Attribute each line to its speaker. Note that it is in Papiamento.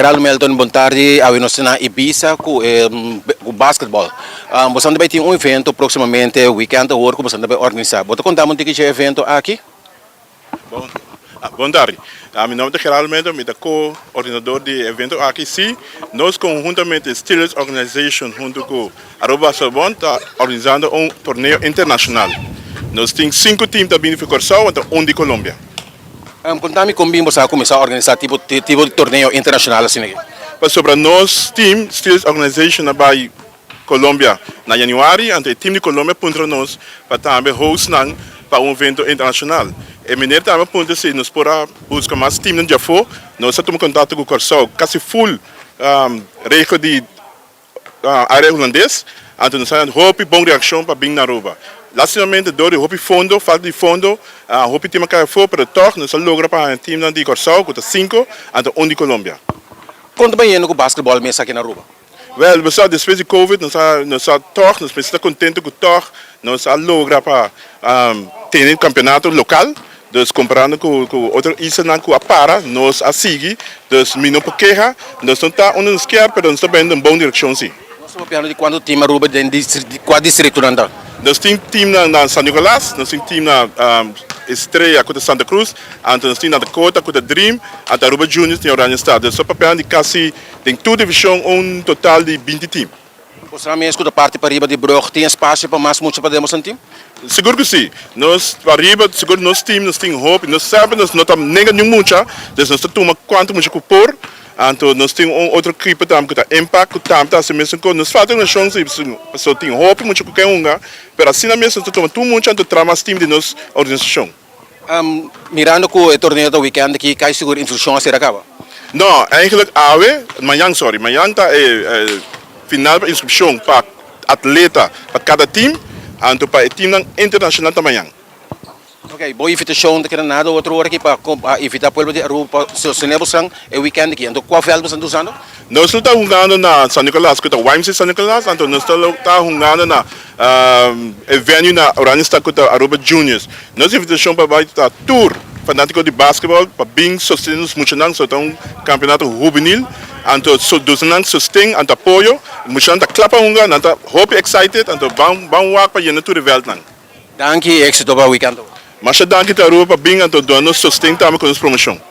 Speaker 1: Geraldo Melton, bon tardi. Awe nos ta na Ibiza ku e ku basketball. Boso ta bai tin un evento próksimamente weekend awor ku boso ta bai organisá. Bo ta konta mi un tiki dje evento aki?
Speaker 2: Bon bon tardi. Mi nomber ta Geraldo Melton, mi ta ko-ordinador di e evento aki. Sí, nos konhuntamente Steelers Organization huntu ku Aruba Basketball Bond ta organisando un torneo internashonal. Nos tin sinku team ta bini for Kòrsou anto un di Colombia.
Speaker 1: Konta mi kon bin bo sa kuminsá organisá tipo tipo di torneo internashonal asina aki?
Speaker 2: Pasobra nos team, Steelers Organization, a bai Colombia na januari, anto e team di Colombia puntra nos pa tambe host nan pa un evento internashonal. E meneer tambe a puntra si nos por a buska mas teamnan djafó. Nos a tuma kontakto ku Kòrsou, kasi full regio di Area Hulandes, anto nos a hopi bon reaccion pa bin na Aruba. Lastimamente door di hopi fondo, falta di fondo, hopi team a cay afo, pero toch nos a logra pa haña teamnan di Corsou cu ta cinco, anto un di Colombia.
Speaker 1: Con ta bayendo cu basketball mes aki na Aruba?
Speaker 2: Wel, bo sa despues di covid nos a nos a toch, nos mester ta contento cu toch nos a logra pa tene campeonato local. Dus comparando cu cu otro islanan cu a para, nos a sigui, dus mi no por keha, nos no ta unda nos kier, pero nos ta bayendo den bon direccion si.
Speaker 1: Nos ta papiando di cuanto team Aruba den di cua distritonan ta?
Speaker 2: Nos tin teamnan na San Nicolas, nos tin team na Estrella cu ta Santa Cruz, anto nos tin na Dakota cu ta Dream, anto Aruba Juniors tin Oranjestad. Dus nos ta papiando di casi den tur division un total di binti team.
Speaker 1: Boso mes ku ta parti pariba di brug tin espasio pa mas mucha pa den boso team?
Speaker 2: Sigur ku si. Nos pariba sigur nos team nos tin hopi. Nos semper nos no ta nenga niun mucha, dus nos ta tuma kuantu mucha ku por. Anto nos tin un otro ekipo tambe ku ta Impact ku tambe ta hasi mesun kos. Nos falta organisashon si pasobra tin hopi mucha ku ke hunga, pero asina mes nos ta tuma tur mucha anto traha mas team di nos organisashon.
Speaker 1: Mirando cu e torneo ta weekend aki, cay sigur instruccion a ser a caba?
Speaker 2: No, eigenlijk awe, mañan sorry, mañan ta e final pa inscripcion pa atleta pa cada team, anto pa e teamnan internacional ta mañan.
Speaker 1: Ok, bo invitacion ta keda nada otro ora aki pa invita pueblo di Aruba pa sostene bosan e weekend aki. Anto cua veld bosan ta usando?
Speaker 2: Nos lo ta hungando na San Nicolas cu ta YMCA San Nicolas, anto nos ta lo ta hungando na e venue na Oranjestad cu ta Aruba Juniors. Nos invitacion pa bay ta tur fanatico di basketball pa bin sostene nos muchanan, so ta un campeonato hubenil, anto so duna nan sosten anto apoyo, muchanan ta cla pa hunga, nan ta hopi excited, anto ban ban wak pa yena tur e veldnan.
Speaker 1: Danki y exito pa weekend.
Speaker 2: Masha danki ta Aruba pa bin anto duna nos sosten tambe cu nos promocion.